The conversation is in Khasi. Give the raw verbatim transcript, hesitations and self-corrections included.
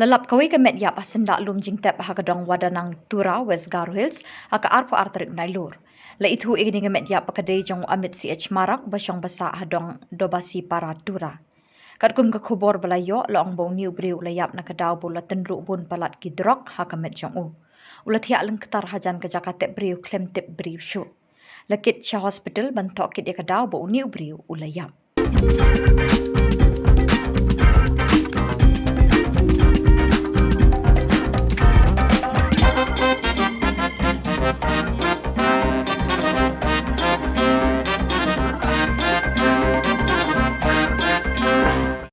La lap kawei ka met ïap ha syndah lum jingtep ha ka dong Wadanang Tura, West Garo Hills, ha ka arphew ar tarik Nailur. La ithuh ïa kane ka met ïap ba ka dei jong u Amit C H Marak, ba shong ba sah ha dong Dobasi Para, Tura. Katkum ka khubor ba la ïoh, la ong ba une u briew u la ïap na ka daw ba u la tynruh bun palat ki drok ha ka met jong u. U la thiah lyngktar hajan ka jaka tep briew khlem tip briew shuh. La kit sha hospital ban thoh kit ïa ka daw ba une u briew u la ïap.